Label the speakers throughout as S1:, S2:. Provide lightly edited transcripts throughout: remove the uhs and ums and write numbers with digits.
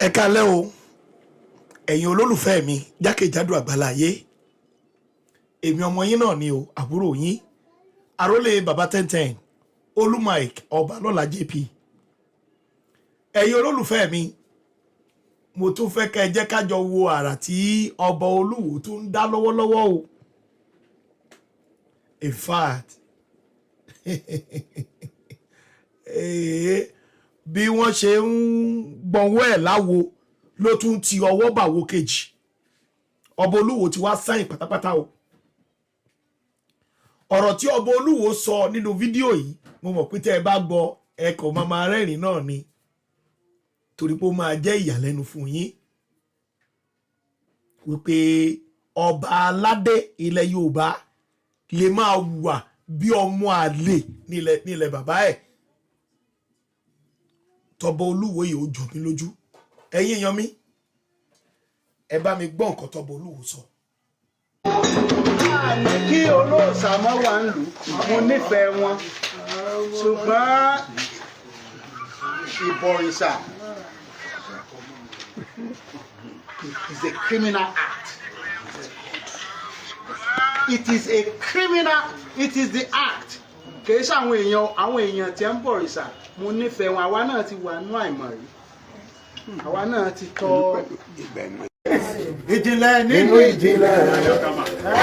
S1: Ẹ kálẹ́ o, ẹ̀yin olólùfẹ́ mi jákèjádò àgbáláyé. Èmi ọmọ yín náà ni o, àbúrò yín, àrólé baba ten ten, Olú Mike Ọbalọ́lá JP. Ẹ̀yin olólùfẹ́ mi, mo tún fẹ́ kẹ́ ẹ jẹ́ ká jọ wo àrà tí ọba Olúwo tún ń dá lọ́wọ́lọ́wọ́ o. In fact, bí wọ́n ṣe ń gbọ̀nwọ́ ẹ̀ láwo ló tún ti ọwọ́ bàwo kejì. Ọba Olúwo ti wá sáyìn pátápátá o. Ọ̀rọ̀ tí ọba Olúwo sọ nínú fídíò yìí, mo mọ̀ pé tẹ́ ẹ bá gbọ́, ẹ kò máa rẹ́rìn náà ni, torí pé ó máa jẹ́ ìyàlẹ́nu fún yín wípé ọba aládé ilẹ̀ Yorùbá lè máa hùwà bí ọmọ àlè nílẹ̀ bàbá ẹ̀. Tọba Olúwo yìí, ó jọ mí lójú. Ẹ̀yin èèyàn mi, ẹ bá mi gbọ́ nǹkan tọba Olúwo sọ.
S2: Kí olóòṣà mọ́ wà ń lù, mo nífẹ̀ẹ́ wọn, ṣùgbọ́n ìbọ̀rìṣà is a criminal act. It is a criminal, it is the act. Kì í ṣe àwọn èèyàn, àwọn èèyàn tí ń bọ̀rìṣà, mo nífẹ̀ẹ́ wọn. Àwa náà ti wà nú àìmọ̀ rí, àwa náà ti tọ́ ìjìnlẹ̀ nínú ìjìnlẹ̀.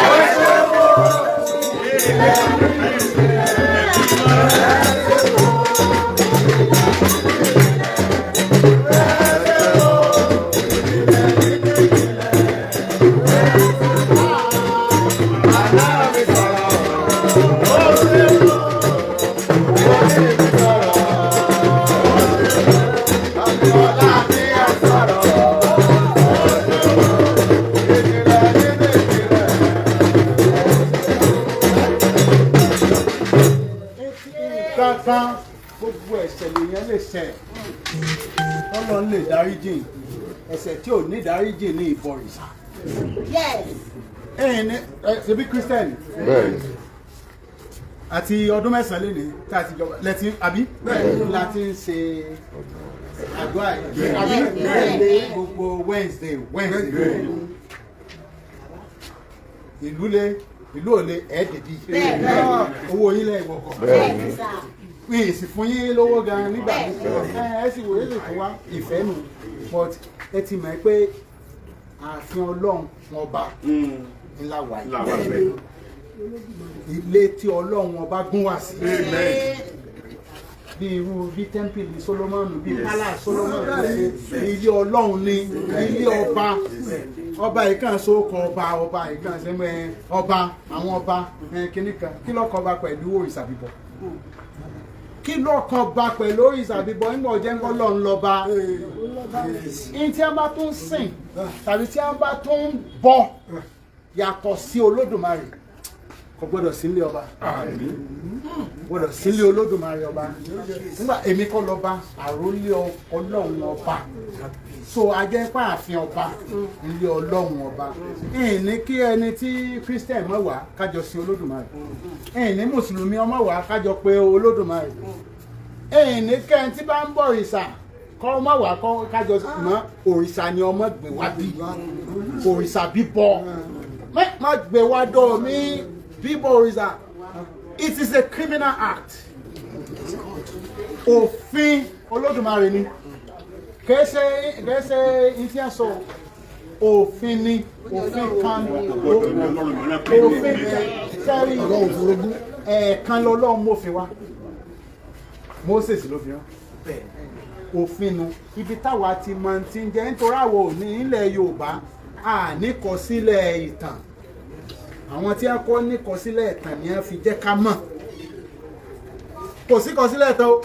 S2: Kankan gbogbo ẹ̀ṣẹ̀ lèèyàn lè ṣẹ̀, Ọlọ́run lè dáríjì. Ẹ̀ṣẹ̀ tí ò ní dáríjì ní ìbọ̀rìṣà. Ẹ̀yin ní ẹ ṣebí Christian àti ọdún 9 lé ní tá a ti jọ lẹ́tí, àbí láti ń ṣe àdúrà yìí, àbí gbogbo Wednesday Wednesday, ìlú lé ìlú ò lé ẹ̀ẹ́dẹ̀bí owó yín lẹ́yìn wọkọ̀ mi ì sì fún yín lówó gan nígbà ẹ sì wòye lè fún wa ìfẹ́ nù, but ẹ ti mọ̀ pé ààfin Ọlọ́run ọba ńlá wà yìí, ilé tí Ọlọ́run ọba gún wá sí, bí irú bí tẹ́ḿpìlì Solomoni, bí palace Solomoni ṣe, ilé Ọlọ́run ní ilé ọba. Ọba yìí kàn so kọ ọba, ọba yìí kàn ṣe mẹ ọba, àwọn ọba kínní kan. Kí ló kọ ọba pẹ̀lú òrìṣà bíbọ? Kí ló kọ ọba pẹ̀lú òrìṣà bíbọ? Nígbà ọjẹ́ ńkọ́ lọ́n lọ́ba ní tí a bá tún sìn tàbí tí a bá tún bọ yàtọ̀ sí Olódùmarè, kò gbọ́dọ̀ sílé ọba, gbọ́dọ̀ sílé Olódùmarè ọba. Nígbà èmi kọ́ lọ́ba, àrólé Ọlọ́run ọba, so ajẹ́ pààfin ọba, ilé Ọlọ́run ọba. Ìní kí ẹni tí Christian mọ̀ wá kájọ sí Olódùmarè, ìní mùsùlùmí ọmọ wá kájọ pé Olódùmarè, ìní kẹ́ni tí bá ń bọ̀ òrìṣà kọ́ ọmọ wá kọ́ kájọ mọ́ òrìṣà ni ọmọ gbé wá bí òrìṣà bíbọ má gbé wá dọ̀ mí. Bíbọ òrìṣà, it is a criminal act. Òfin Olódùmarè ni, kìí ṣe ìtí ẹ̀ sọ, òfin ni, òfin kan, òfin sẹ́rí ẹ̀ẹ̀kan lọ́lọ́run mọ́fin wa, Moses ló fi hàn òfin nu. Ibi táwa ti mọ ti ń jẹ́ nítorí àwọn òní ilẹ̀ Yorùbá a níkọsílẹ̀ ìtàn. Àwọn tí a kọ́ níkọsílẹ̀ ìtàn ni a fi jẹ́ ká mọ̀. Kò sí kọsílẹ̀ ìtàn o,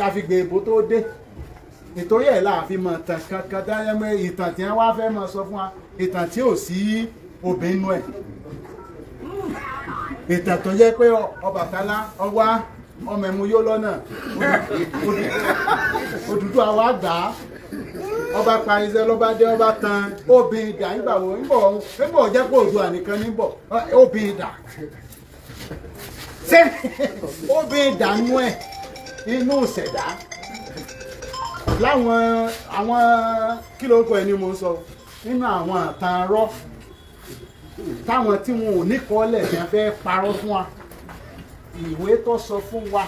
S2: àfìgbè ìbò tó dé, nítorí ẹ̀ láàfin mọ̀ tàn kankan dáyẹ́mọ́. Ìtàn tí wọ́n wá fẹ́ máa sọ fún wa, ìtàn tí ò sí obìnrin nú ẹ̀, ìtàn tó jẹ́ pé Ọbàtálá ọwá ọmọ ẹ̀mú yó lọ́nà, Odùduwà wá gbà á, ọba parisẹ́ lọ́ba dé, ọba tan obìnrin dà. Nígbà wo nígbà jẹ́ pé Oòduà nìkan níbọ̀ obìnrin dà, ṣé obìnrin dà nú ẹ̀ inú ìṣẹ̀dá? Láwọn àwọn kí ló ń kọ ẹ ní mo ń sọ nínú àwọn àtàn rọ táwọn tí wọn ò ní kọ́lẹ̀ tí wọ́n fẹ́ parọ́ fún wa, ìwé tó sọ fún wa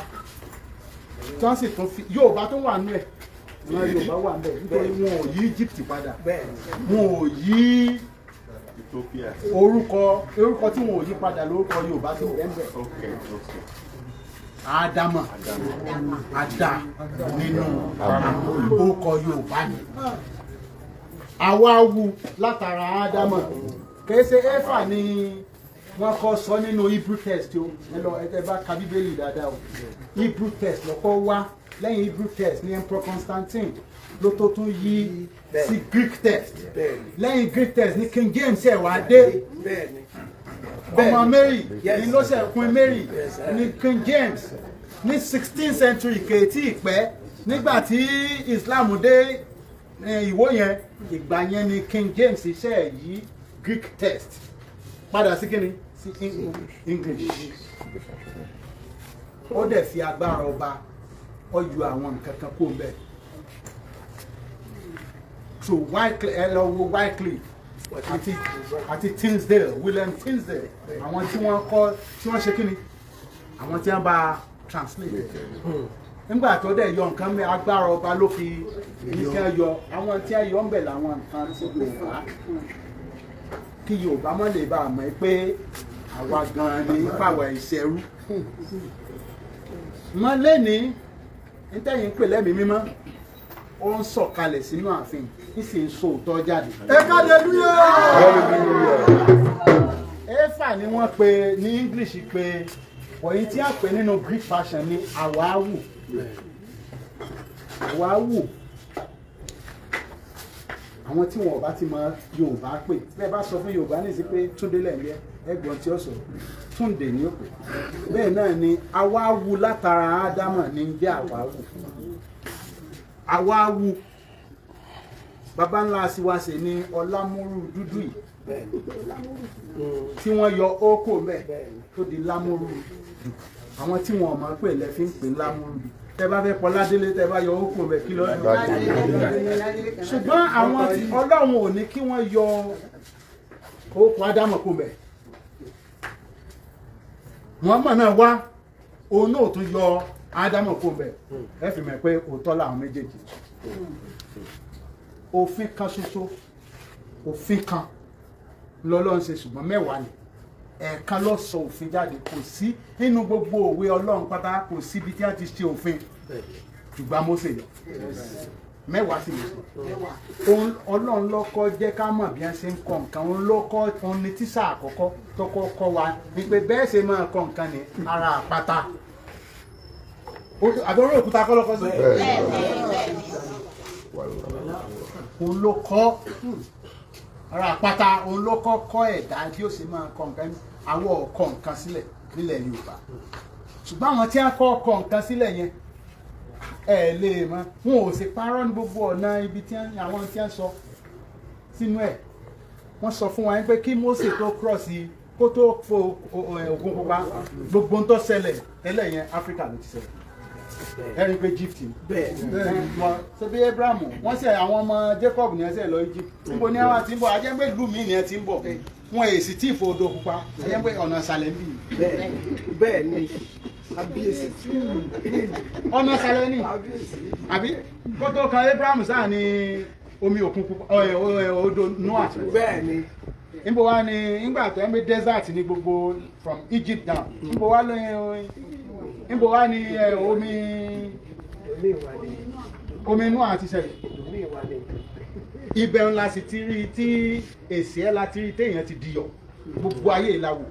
S2: tí wọ́n sì tún fi Yorùbá tó wà nú ẹ̀, wọn Yorùbá wà nbẹ̀ nítorí wọn ò yí Egypt padà, wọn ò yí orúkọ, orúkọ tí wọn ò yí padà lórúkọ Yorùbá tó bẹ́ẹ̀ bẹ́ẹ̀. Ádámà àdá nínú orúkọ Yorùbá ni àwa wu látara Ádámà, kìí ṣe Éfà ni wọ́n kọ́ sọ nínú Hebrew text o. Ẹ lọ, ẹ bá ka Bíbélì dáadáa o. Hebrew text lọ́kọ́ wá. Lẹ́yìn Hebrew text ní Emperor Constantine ló tó tún yí sí Greek text. Lẹ́yìn Greek text ní King James ẹ̀ wá dé. Ọmọ Mary ní ló ṣe Queen Mary ní King James ní 16th century, kèétí ìpẹ́ nígbà tí Islam dé ìwó yẹn. Ìgbà yẹn ni King James iṣẹ́ yí Greek text padà sí kíni? Sí English. Ó dẹ̀ fi agbára ọba, ó yọ àwọn nǹkan kan kó ń bẹ̀. So Wycliffe, ẹ lọ wo Wycliffe àti Tyndale, William Tyndale, àwọn tí wọ́n kọ́, tí wọ́n ṣe kíni, àwọn tí wọ́n bá translate. Nígbà tó dẹ̀ yọ nǹkan mẹ́, agbára ọba ló fi ní kí wọ́n yọ àwọn tí wọ́n yọ ń bẹ̀ làwọn nǹkan tí Yorùbá, kí Yorùbá má lè bá a mọ̀ pé àwa gan-an ní fàwọ̀ ìṣẹ́rú wọ́n lé ní nítẹ̀yìn pè lẹ́mìí mímọ́. Ó ń sọ̀kalẹ̀ sínú ààfin, ń sì ń sọ òótọ́ jáde. Ẹ hallelujah! Éfà ni wọ́n pe ní English, pé wọ̀nyí tí a pè nínú Greek version ní àwáwù, àwáwù. Àwọn tí wọn ò bá ti mọ Yorùbá pè, bẹ́ẹ̀ bá sọ fún Yorùbá ní ìsí pé Túndé lẹ́yìn, ẹgbọ́n tí ó sọ Túndé ní òpè. Bẹ́ẹ̀ náà ni àwáwù látara Ádámà ní jẹ́ àwáwù. Àwáwù baba ńlá síwáṣe ní ọlámúrú dúdú yìí tí wọ́n yọ ókò mbẹ́ tó di lámúrú dù. Àwọn tí wọn mọ̀ pé lẹ́ fi ń pè lámúrú dù. Tẹ́ bá fẹ́ pọládélé, tẹ́ bá yọ ókò mbẹ́, kí ló? Ṣùgbọ́n àwọn tí Ọlọ́run ò ní kí wọ́n yọ ókò Ádámọ̀ kó mbẹ́, Muhammad náà wá, òun náà tún yọ Ádámọ̀ kó mbẹ́. Ẹ fi mọ̀ pé òótọ́ làwọn méjèèjì. Òfin kan ṣoṣo, òfin kan lọ́lọ́run ṣe, ṣùgbọ́n mẹ́wàá ni. Ẹ̀ẹ̀kan ló sọ òfin jáde. Kò sí nínú gbogbo òwe Ọlọ́run pátá, kò síbi tí wọ́n ti ṣe òfin ṣùgbọ́n Mósè lọ mẹ́wàá sì lè sọ. Ọlọ́run ló kọ́ jẹ́ ká mọ̀ bí wọ́n ṣe ń kọ nǹkan. Òun ló kọ́, òun ni tíṣà àkọ́kọ́ tó kọ́ kọ́ wa ní pé bẹ́ẹ̀ ṣe máa kọ nǹkan ní ara àpáta àbí orí òkúta kọ́ lọ́kọ́ sí. Òun ló kọ́ ara àpáta, òun ló kọ́ kọ́ ẹ̀dá bí ó ṣe máa kọ nǹkan. Àwọn ọ̀kọ́ nǹkan sílẹ̀ nílẹ̀ Yorùbá, ṣùgbọ́n àwọn tí wọ́n kọ́ kọ nǹkan sílẹ̀ yẹn, ẹ lè mọ wọn ò sì parọ́ ní gbogbo ọ̀nà ibi tí àwọn tí wọ́n sọ sínú ẹ̀. Wọ́n sọ fún wa pé kí Mósè tó cross, kó tó fo Òkun Pupa, gbogbo ń tó ṣẹlẹ̀ tẹ́lẹ̀ yẹn, Áfíríkà ló ti ṣẹlẹ̀. Ẹ rí i pé Egypt ni wọ́n ṣe bí Abraham, wọ́n ṣe àwọn ọmọ Jacob ní ẹsẹ̀ lọ Egypt. Níbo ni àwọn ti ń bọ̀? Ajẹ́pẹ́ ìlú mi ni ẹ ti ń bọ̀. Wọn èsì tí ìfò odò pupa, ajẹ́pẹ́ ọ̀nà ìsàlẹ̀ ń bì.
S3: Bẹ́ẹ̀ ni, kábíyèsí.
S2: Ọ̀nà ìsàlẹ̀ ni àbí kó tó kan Abraham sáà ní omi òkun pupa, odò Noah.
S3: Bẹ́ẹ̀ ni.
S2: Níbo wá ni nígbà tó ń gbé desert ní gbogbo from Egypt down? Níbo wá lóyún? Níbo wá ni omi omi Noah ti ṣẹlẹ̀? Ibẹ̀ ńlá sì ti rí tí èsì ẹ̀ láti rí téèyàn ti diyọ̀. Gbogbo ayé ìlàwọ̀,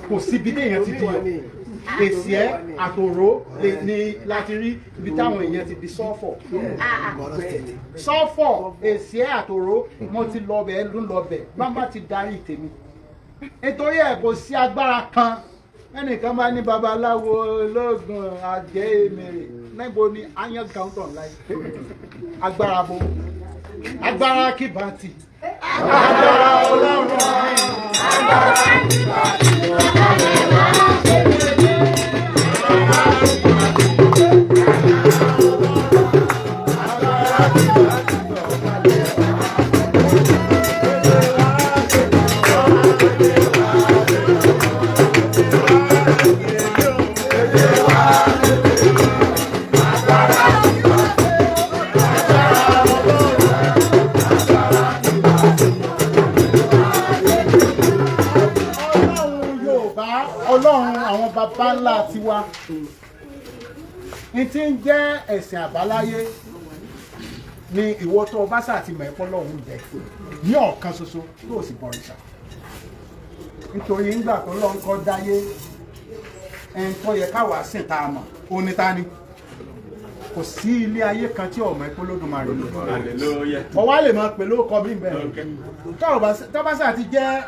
S2: kò síbi téèyàn ti diyọ̀. Èsì ẹ̀ àtòró ní láti rí ibi táwọn èèyàn ti di sọ́fọ̀. Sọ́fọ̀, èsì ẹ̀ àtòró, mo ti lọ bẹ̀, ló ń lọ bẹ̀ bámbá ti darí tèmi. Nítorí ẹ̀, kò sí agbára kan. Ẹnìkan bá ní babaláwo ológun àjẹ́ èmèrè, níbo ni ayan gàùntàn láyé? Agbára bo? Agbára kìbàtì, agbára Ọlọ́run mi. Agbára kìbàtì ọlọ́run. Ọlọ́run Yorùbá, Ọlọ́run àwọn baba ńlá tiwa ní tí ń jẹ́ ẹ̀sìn àbáláyé ni ìwọ tó o bá sà ti mọ̀ ẹ́ pọ́lọ́run jẹ́ ní ọ̀kan ṣoṣo tó o sì bọ̀rìṣà. Nítorí ńgbà tó lọ́n kọ́ dáyé, ẹni tó yẹ káwa sìn tá a mọ̀ ó ní ta ni. Kò sí ilé ayé kan tí ọmọ ẹ pọ́lọ́dúnmarè lò ọwọ́ á lè máa pè lóko mi bẹ́ẹ̀ tó bá sà ti jẹ́.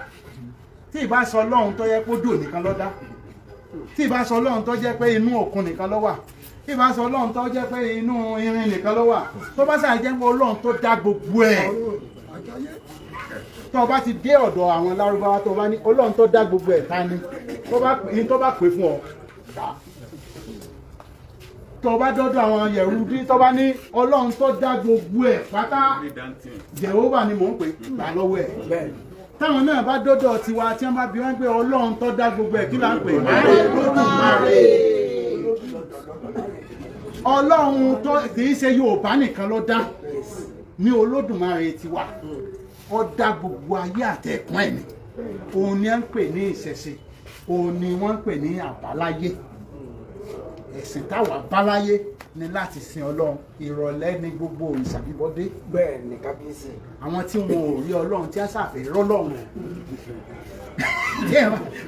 S2: Tí ìbá sọ Ọlọ́run tó yẹ kó dò nìkan ló dá, tí ìbá sọ Ọlọ́run tó jẹ́ pé inú òkun nìkan ló wà, tí ìbá sọ Ọlọ́run tó jẹ́ pé inú irin nìkan ló wà, tó bá sà jẹ́ pé Ọlọ́run tó dá gbogbo ẹ̀, tó bá ti dé ọ̀dọ̀ àwọn Lárúbáwá, tó bá ní Ọlọ́run tó dá gbogbo ẹ̀ ta ni, tó bá pè fún ọ gbà. Tó bá dọ́dọ̀ àwọn Yẹ̀rúdí, tó bá ní Ọlọ́run tó dá gbogbo ẹ̀ pátá, Jèhófà ni mò ń pè, gbà lọ́wọ́ ẹ̀. Táwọn náà bá dọ́dọ̀ tiwa, tí wọ́n bá bi wọ́n pé Ọlọ́run tó dá gbogbo ẹ̀, kí là ń pè? Olódùmarè. Ọlọ́run tó kì í ṣe Yorùbá nìkan ló dá ní Olódùmarè tiwa, ó dá gbogbo ayé àtẹ̀kùn ẹ̀ ni. Òun ni à ń pè ní ìṣẹ̀ṣe, òun ni wọ́n ń pè ní àbáláyé. Ẹ̀sìn táwa báláyé ni láti sin Ọlọ́run. Ìrọ̀lẹ́ ni gbogbo òrìṣà bíbọ dé.
S3: Bẹ́ẹ̀ ni, kábíyèsí.
S2: Àwọn tí wọn ò rí Ọlọ́run, tí a ṣàfẹ́ rọ́lọ́run,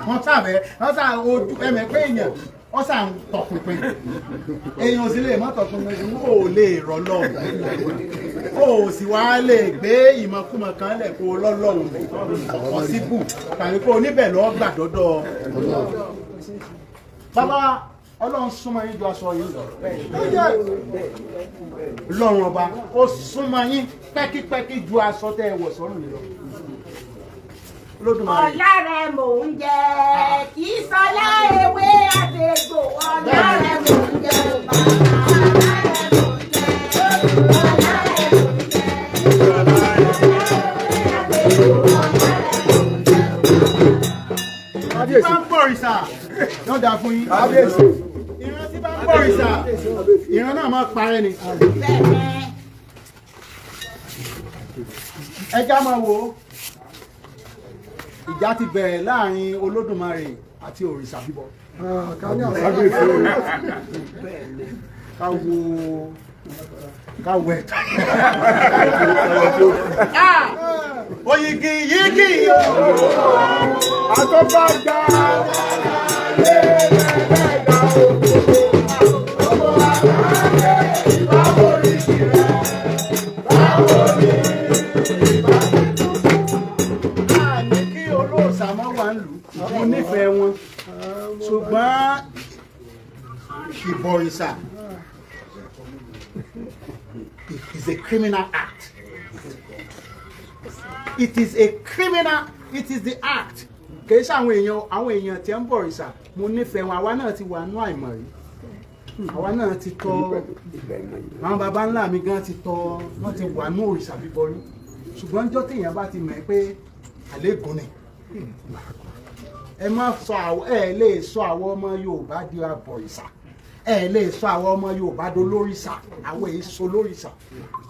S2: wọ́n ṣàfẹ́ wọ́n ṣà ojú ẹ̀mẹ̀ pé èèyàn wọ́n ṣà ń tọpinpin, èèyàn ò sì lè mọ́ tọpinpin. Ò lè rọ́lọ́run, ó sì wá lè gbé ìmọ̀kúmọ̀ kan lẹ̀ kó lọ́lọ́run ọ̀síbù tàbí kó oníbẹ̀ lọ́ọ́ gbà dọ́dọ̀ bàbá. Ọlọ́run súnmọ́ yín ju aṣọ yín lọ. Ọlọ́run ọba ó súnmọ́ yín pẹ́kípẹ́kí ju aṣọ tẹ́ ẹ wọ̀ sọ́rùn yìí lọ. Olódùmarè.
S4: Ọ̀la rẹ̀ mò ń jẹ, kì í sọlá ewé àtẹ̀gbò. Ọ̀la rẹ̀ mò ń jẹ ò bàbá. Ọ̀la rẹ̀ mò ń jẹ. Ọ̀la rẹ̀ mò ń jẹ.
S2: Tí bá ń bọ̀rìṣà yóò dáa fún yín. Ìran tí bá ń bọ̀rìṣà, ìran náà máa parẹ́ ni.
S4: Bẹ́ẹ̀.
S2: Ẹja máa wo ìjà ti bẹ̀rẹ̀ láàrin Olódùmarè àti òrìṣà bíbọ. Ká wo, ká wo ẹ̀tọ́. Oyigi yigi àtọ́gbàgbà. Ní kí olóòṣà máa wà ń lù, mo nífẹ̀ẹ́ wọn, ṣùgbọ́n ìbọ̀rìṣà is a criminal act. It is a criminal, it is the act. Kì í ṣe àwọn èèyàn, àwọn èèyàn tí ń bọ̀rìṣà, mo nífẹ̀ẹ́ wọn. Àwa náà ti wà nú àìmọ̀ rí, àwa náà ti tọ́, àwọn baba ńlá mi gan ti tọ́, wọ́n ti wà nú òrìṣà bíbọ rí. Ṣùgbọ́n níjọ́ téèyàn bá ti mọ̀ ẹ́ pé àlégún ni, ẹ má sọ àwọ, ẹ lè sọ àwọn ọmọ Yorùbá di abọ̀rìṣà, ẹ lè sọ àwọn ọmọ Yorùbá di olórìṣà. Àwọn èso lórìṣà,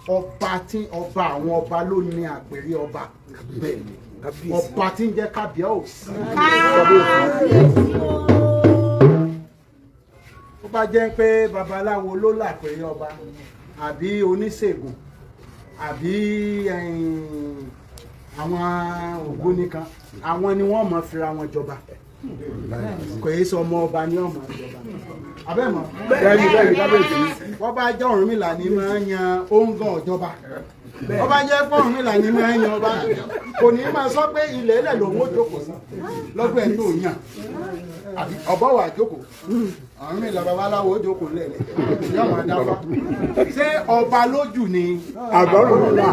S2: ọba tí ọba àwọn ọba ló ní àpèrè ọba, ọba tí ń jẹ́ kábíyèsí.
S4: Kábíyèsí o.
S2: Ó bá jẹ́ pé babaláwo ló làpèrè ọba, àbí oníṣègùn, àbí àwọn ògbóni kan, àwọn ni wọ́n mọ̀ fira wọn jọba. Kò yẹ sọ ọmọ ọba ni ọmọ jọba abẹ́mọ̀.
S3: Bẹ́ẹ̀ni, bẹ́ẹ̀ni, kábíyèsí.
S2: Wọ́n bá jẹ́ Ọ̀rúnmìlà ní máa ń yan òǹgàn ọ̀jọba, wọ́n bá jẹ́ pé Ọ̀rúnmìlà ní máa ń yan ọba, kò ní máa sọ pé ilẹ̀ ẹlẹ̀ lòun ó jókòó sí lọ́gbọ̀n ẹ̀ tó yàn, àbí ọ̀bọ̀ wà jókòó. Ọ̀rúnmìlà babaláwo ó jókòó lẹ̀lẹ̀, yóò máa dáfá. Ṣé ọba lójú ni?
S3: Àbọ̀rùnmìlà.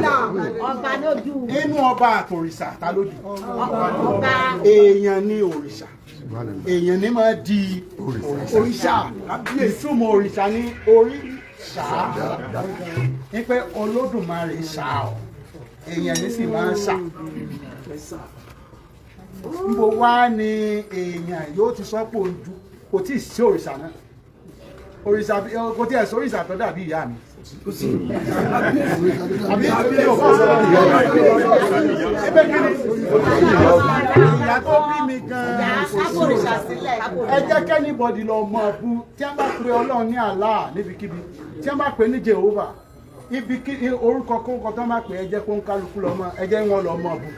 S4: Ọba lójú.
S2: Inú ọba àtòrìṣà, ta lójú?
S4: Ọba.
S2: Èèyàn ní òrìṣà, èèyàn ní máa di òrìṣà. Ìtumọ̀ òrìṣà ní orí. Ṣá ní pé Olódùmarè ṣá ọ, èèyàn ní sì máa ń ṣà. Nbo wá ni èèyàn yóò ti sọ pé ojú kò tí ì sí òrìṣà náà, òrìṣà kò tí ì sọ òrìṣà tó dàbí ìyá mi. Àbí mi ò fọ́ sọ́dọ̀ ebe kí ni ìyá tó bí mi gan-an kò sí òrìṣà. Ẹ jẹ́ kí anybody lọ mọ̀ bú tí wọ́n bá pe Ọlọ́run ní Allah níbikíbi, tí wọ́n bá pe ní Jehovah ibi kí orúkọ kókó tó máa pè é, jẹ́ kó ń kálukú lọ mọ̀, ẹ jẹ́ wọn lọ mọ̀ bú.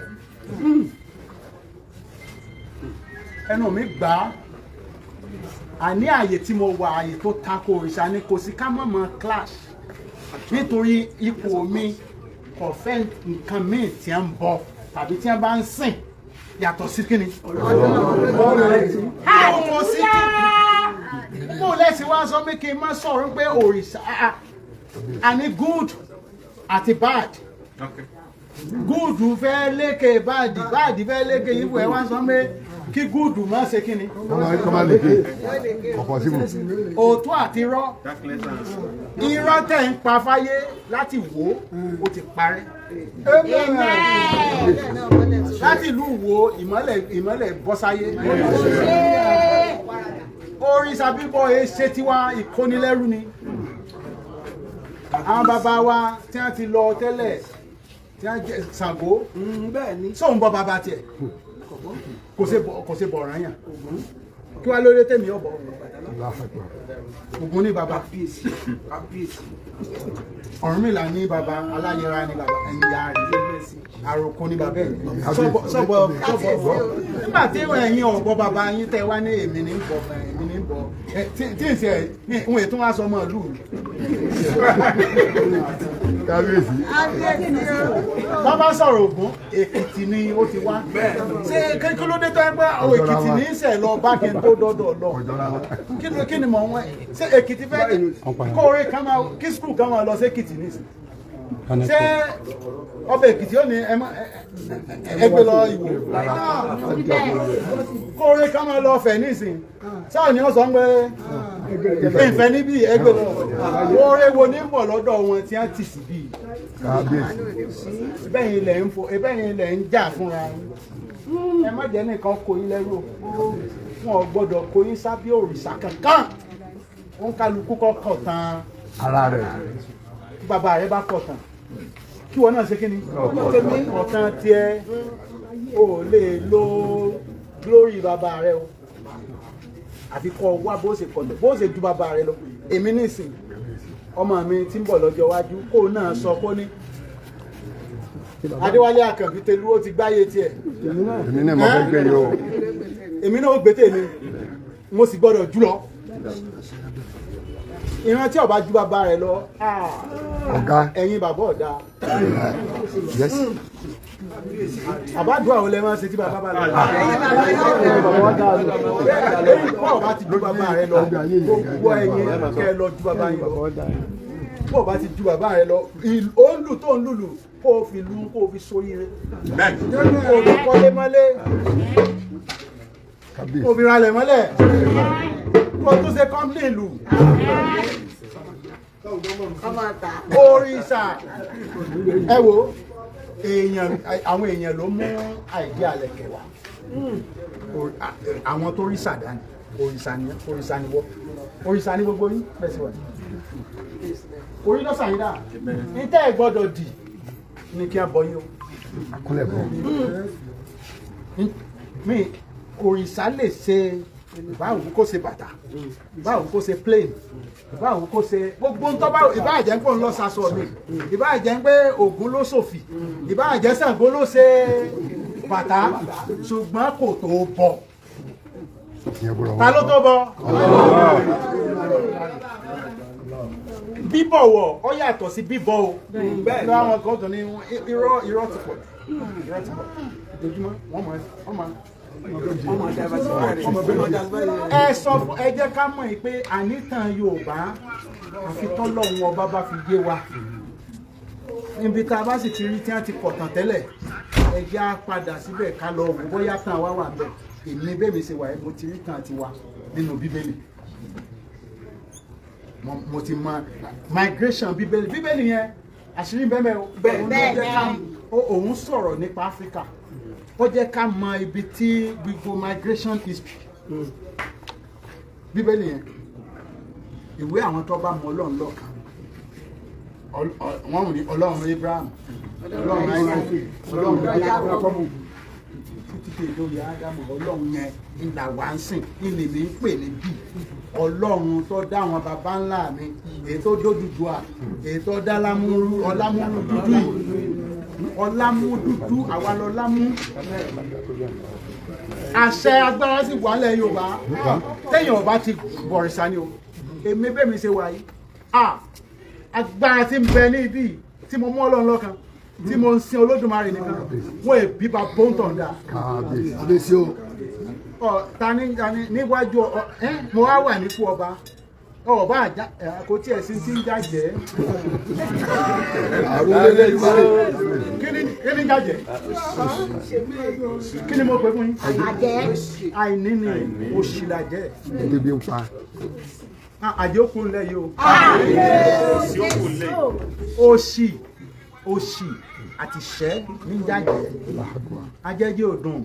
S2: Ẹnu mi gbà á, àní àyè tí mo wà, àyè tó tako òrìṣà ni, kò sí ká mọ̀ mọ́ clash nítorí ipò mi kò fẹ́ nǹkan míì tí a ń bọ tàbí tí a bá ń sìn yàtọ̀ sí kíni. Kò sí kí mo lẹ́sìn wá sọ pé kí n má sọ̀rọ̀ pé òrìṣà àní good àti bad. Good fẹ́ lékè bad, bad fẹ́ lékè ìwé, ẹ wá sọ pé kí good má ṣe kíni.
S3: Kọ́má lékè kò possible.
S2: Òótọ́ àti irọ́, irọ́ tẹ̀ ń pa fáyé láti wò ó ti parẹ́ láti ìlú wo ìmọ́lẹ̀ ìmọ́lẹ̀ bọ́ sáyé. Òrìṣà bíbọ ẹ ṣe tiwa, ìkónilẹ́rú ni. Àwọn bàbá wa tí wọ́n ti lọ tẹ́lẹ̀, tí wọ́n jẹ́ Ṣàngó, sóun bọ́ bàbá tiẹ̀ kò ṣe bọ̀ ọ̀ràn yàn, kí wàá lórí tèmi ọ̀bọ̀ Ògún ní bàbá, Ọ̀rúnmìlà ní bàbá, Aláyẹra ní bàbá, ẹ̀yìn ya rẹ̀ àròkọ ní bàbá ẹ̀ sọ́bọ̀ sọ́bọ̀ sọ́bọ̀. Nígbà tí ẹ̀yin ọ̀bọ bàbá yín tẹ́ wá ní èmi ní bọ̀, èmi ní bọ̀ tí ń ṣe ẹ̀ ń ètò wá sọ ọmọ ìlú mi.
S3: Kábíyèsí.
S2: Bàbá sọ̀rọ̀ Ògún, Èkìtì ni ó ti wá. Ṣé kí ló dé tó ẹ pé àwọn Èkìtì ní í sẹ̀ lọ bá kí n tó dọ́dọ̀ lọ? Kí ni mò ń wẹ̀? Ṣé Èkìtì fẹ́ kóore kan máa kí school kan máa lọ sí Èkìtì nísìn? Ṣé ọbẹ̀ Èkìtì ó ní ẹ má ẹ gbé lọ Ìwò? Kóore kan máa lọ Ọ̀fẹ́ nísìn, sáà ni wọ́n sọ pé ìfẹ́ níbí ẹgbẹ́ lọ. Oore wo ní bọ̀ lọ́dọ̀ wọn tí wọ́n ti sì bíi?
S3: Kábíyèsí.
S2: Bẹ́yìn ilẹ̀ ń fo, bẹ́yìn ilẹ̀ ń jà fúnra yín. Ẹ má jẹ́ nìkan kó yín lẹ́rù o. Wọn ò gbọ́dọ̀ kó yín sábẹ́ òrìṣà kankan. Ó ń kálukú kọ́kọ́ tán
S3: Ara rẹ̀.
S2: bàbá rẹ bá kọ̀ tán, kí wọn náà ṣe kí ni ọ̀tán tiẹ̀. O lè lo glory bàbá rẹ o, àfi kọ́ wá bó ṣe kọ̀tọ̀, bó ṣe ju bàbá rẹ lọ. Èmi nísìn, ọmọ mi tí ń bọ̀ lọ́jọ́ iwájú, kó náà sọ kó ní Adéwálé Àkànbí Tẹlú ó ti gbáyé tiẹ̀.
S3: Èmi náà mo fẹ́ gbé yìí o.
S2: Èmi náà ó gbé tèmi, mo sì gbọ́dọ̀ jù lọ. Ìran tí ó bá ju bàbá rẹ lọ,
S3: Ọ̀gá.
S2: ẹ̀yin bàbá ọ̀dà.
S3: Yes.
S2: Àbádùn àwọn lẹ máa ń ṣe tí bàbá bá lọ. Bọ́ ọba ti ju bàbá rẹ lọ, gbogbo ẹ̀yin kẹ́ ẹ lọ ju bàbá yín lọ. Bọ́ ọba ti ju bàbá rẹ lọ, ó ń lù tó ń lùlù, kó o fi lu, kó o fi sóríire. Kó o fi kọ́lé mọ́lé, kó o fi ralẹ̀ mọ́lẹ̀, kó o tún ṣe kọ́ńplé lù. Òrìṣà, ẹ wo èèyàn, àwọn èèyàn ló mú àìdí àlẹ̀kẹ̀ wá. Àwọn tó rí sàdá ni òrìṣà ni, òrìṣà ni wọ́, òrìṣà ni gbogbo yín bẹ́ẹ̀ sì wà. Orí lọ́sàn yín dà ní tẹ́ ẹ gbọ́dọ̀ dì ní kí á bọ yín o.
S3: Akúnlẹ̀ bọ̀.
S2: Mi òrìṣà lè ṣe báwo kó ṣe bàtà, báwo kó ṣe plane, báwo kó ṣe gbogbo ń tọ́, báwo ìbáà jẹ́ pé òun lọ sasọ mi, ìbáà jẹ́ pé Ògún ló ṣòfì, ìbáà jẹ́ Ṣàngó ló ṣe bàtà, ṣùgbọ́n kò tó bọ̀.
S3: Ìyẹn gbọ́dọ̀
S2: Ta ló tó bọ̀? Bíbọ̀wọ̀ ó yàtọ̀ sí bíbọ̀ o. Láwọn kan tó ní irọ́, irọ́ ti pọ̀ jù, irọ́ ti pọ̀ jù ojoojúmọ́ wọ́n mọ̀ ẹ sọ fún ẹ. Jẹ́ ká mọ̀ pé ànítàn Yorùbá, àfi tọ́lọ́hun ọba bá fi yé wa. Níbi tá a bá sì ti rí tí wọ́n ti kọ̀tàn tẹ́lẹ̀, ẹ jẹ́ á padà síbẹ̀ ká lọ wò bóyá tàn wá wà bẹ́ẹ̀. Èmi bẹ́ẹ̀ mi ṣe wà ẹ́, mo ti rí tàn tiwa nínú Bíbélì. Mo ti mọ migration Bíbélì. Bíbélì yẹn, àṣírí bẹ́ẹ̀ bẹ́ẹ̀ o. Òun ló jẹ́ òun sọ̀rọ̀ nípa Áfíríkà, ó jẹ́ ká mọ ibi tí gbogbo migration history. Bíbélì yẹn, ìwé àwọn tó bá mọ Ọlọ́run lọ́kàn. Wọ́n ní Ọlọ́run Abraham, Ọlọ́run Isaac, Ọlọ́run Jacob, títí dé lórí Ádámù. Ọlọ́run yẹn ìlà wá ń sìn, ilé mi ń pè ní bí Ọlọ́run tó dá àwọn baba ńlá mi, èyí tó dódùdùà, èyí tó dá lámúrú, ọlámúrú dúdú yìí, ọlámú dúdú, àwa lọlámú. Àṣẹ agbára sì wà lẹ̀ Yorùbá. Téèyàn ọba ti bọ̀rìṣà ni o. Èmi bẹ́ẹ̀ mi ṣe wà yìí, ah, agbára tí ń bẹ ní ibi yìí, tí mo mú Ọlọ́run lọ́kan, tí mo ń sin Olódùmarè nìkan, wọ́n èbí bá bóńtàn dà.
S3: Kábíyèsí, kábíyèsí o.
S2: Ọ tani tani níwájú ọ ẹ, mo wá wà nípò ọba, ọba àjà ẹ, kò tiẹ̀ sí ti ń jàjẹ́.
S3: Àròlé lẹ́dùmarè.
S2: Kí ni jàjẹ́? Kí ni mo pè fún yín?
S4: Àjẹ́.
S2: Àìní ni, òṣì làjẹ́.
S3: Ebi ń pa.
S2: Àjẹ́ òkú ńlẹ̀ yìí o. Òṣì, òṣì àti ìṣẹ́ ní jàjẹ́. Ajẹ́jẹ́ ò dùn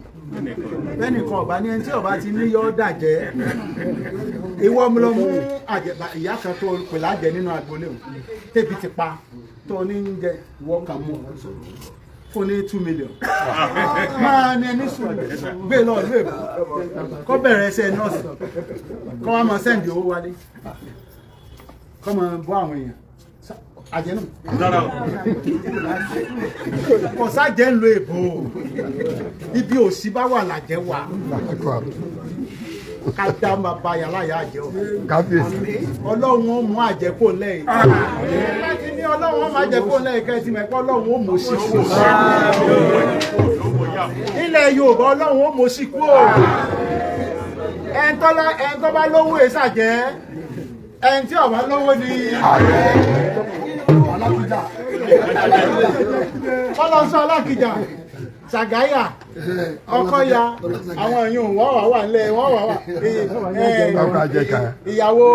S2: bẹ́nìkan ọba ní ẹni tí ọba ti ní yọ́ dàjẹ́. Ìwọ lọ mú àjẹbà ìyá kan tó pè lájẹ nínú agboolé o, tẹ́bi ti pa tó ní ń jẹ, ìwọ kan mú fún ní 2 million, máa ní ẹni sùn gbé lọ ìlú Èkó, kó bẹ̀rẹ̀ ẹsẹ̀ nọ́ọ̀sì, kó wá máa send owó wálé, kó máa bọ́ àwọn èèyàn àjẹnù. Kò sájẹ́ ń lo èbò. Ibi òsì bá wà làjẹ́ wà. Ká dá máa ba yàrá yà àjẹ́ o.
S3: Kábíyèsí.
S2: Ọlọ́run ó mú àjẹ́ kó lẹ́yìn láti ní Ọlọ́run ó máa jẹ́ kó lẹ́yìn kẹ́ ti mọ̀ pé Ọlọ́run ó mú sí kú ilẹ̀ Yorùbá. Ọlọ́run ó mú sí kú o. Ẹn tó bá lówó èsàjẹ́, ẹn tí ó bá lówó ni
S3: Alákìjà.
S2: Kọ́lọ́sọ Alákìjà, Sàgáyà, Ọkọ̀ya, àwọn èèyàn wọ́n wà wà nílẹ̀, wọ́n wà wà.
S3: Ọkọ̀ àjẹkà.
S2: Ìyàwó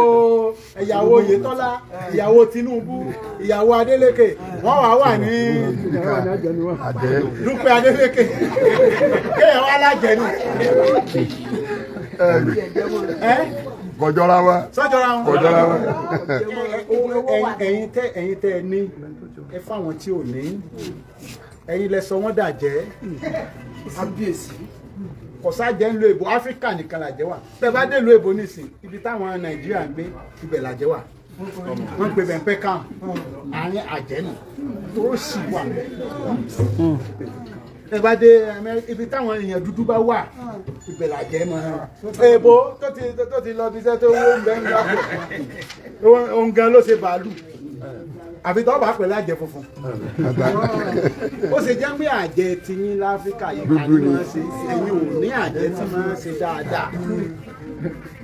S2: Oyètọ́lá, ìyàwó Tinubu, ìyàwó Adélékè, wọ́n wà wà ní
S3: Àjẹ́.
S2: Dúpẹ́ Adélékè, kéèyàn wá lájẹ̀nù. Ẹ́
S3: Kọjọra wa.
S2: Sọ́jọ́ra wọn.
S3: Kọjọra wa.
S2: Ẹ̀yin tẹ́ ẹ ní, ẹ fáwọn tí ò ní. Ẹ̀yin lẹ sọ wọ́n dàjẹ́.
S5: Kábíyèsí.
S2: Kò sájẹ́ ń lo èbò. Áfíríkà nìkan làjẹ́ wà. Tẹ́ bá dé ìlú èbò nísìn, ibi táwọn Nàìjíríà ń gbé, ibẹ̀ làjẹ́ wà. Wọ́n ń pè bẹ́ẹ̀ Peckham, àárín àjẹ́ nù tó sì wà. Tẹ́ bá dé ibi táwọn èèyàn dúdú bá wà, ibẹ̀ làjẹ́ mọ́. Èbó tó ti lọ bí iṣẹ́ tó wó ń bẹ́ ń lọ, òun gan ló ṣe bàálù, àfi tó bá pè lájẹ funfun. Ó ṣe jẹ́ pé àjẹ tiyín láfíríkà yìí ká ní máa ṣe, ẹ̀yin ò ní àjẹ tí máa ṣe dáadáa.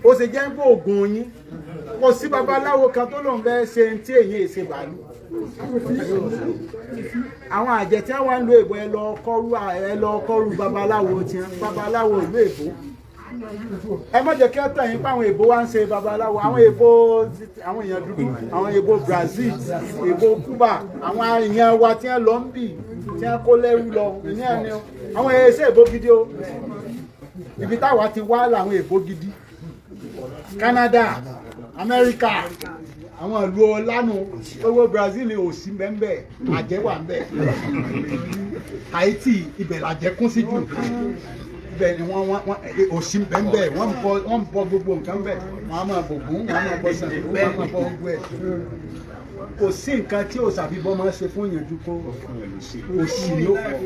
S2: Ó ṣe jẹ́ pé oògùn yín, kò sí babaláwo kan tó lòun fẹ́ ṣe tí èyí ṣe bàálù. Àwọn àjẹ tí wọ́n ń lo èbó, ẹ lọ kọ́rú babaláwo tí wọ́n, babaláwo ìlú èbó. Ẹ má jẹ́ kí wọ́n tàn yín pé àwọn èbó wá ń ṣe babaláwo. Àwọn èbó, àwọn èèyàn dúdú, àwọn èbó Brazil, èbó Cuba, àwọn èèyàn wa tí wọ́n lọ ń bì, tí wọ́n kó lẹ́rú lọ, ìyẹn ni o. Àwọn èèyàn èbó gidi o. Ibi táwa ti wá làwọn èbó gidi, Canada, Amẹ́ríkà, àwọn ìlú ọlánú. Owó Brazil ò sí bẹ́ẹ̀, àjẹ́ wà ń bẹ̀. Haiti, ibẹ̀ làjẹ́ kún sí jù. Ibẹ̀ ni wọ́n òsì bẹ́ẹ̀, wọ́n ń bọ gbogbo nǹkan bẹ́ẹ̀. Wọ́n á máa bògún, wọ́n á máa bọ Ṣàngó, wọ́n á máa bọ gbogbo ẹ̀. Kò sí nǹkan tí òṣàbíbọ́ máa ń ṣe fún ìyànjú kó òṣì ni ó fọ́,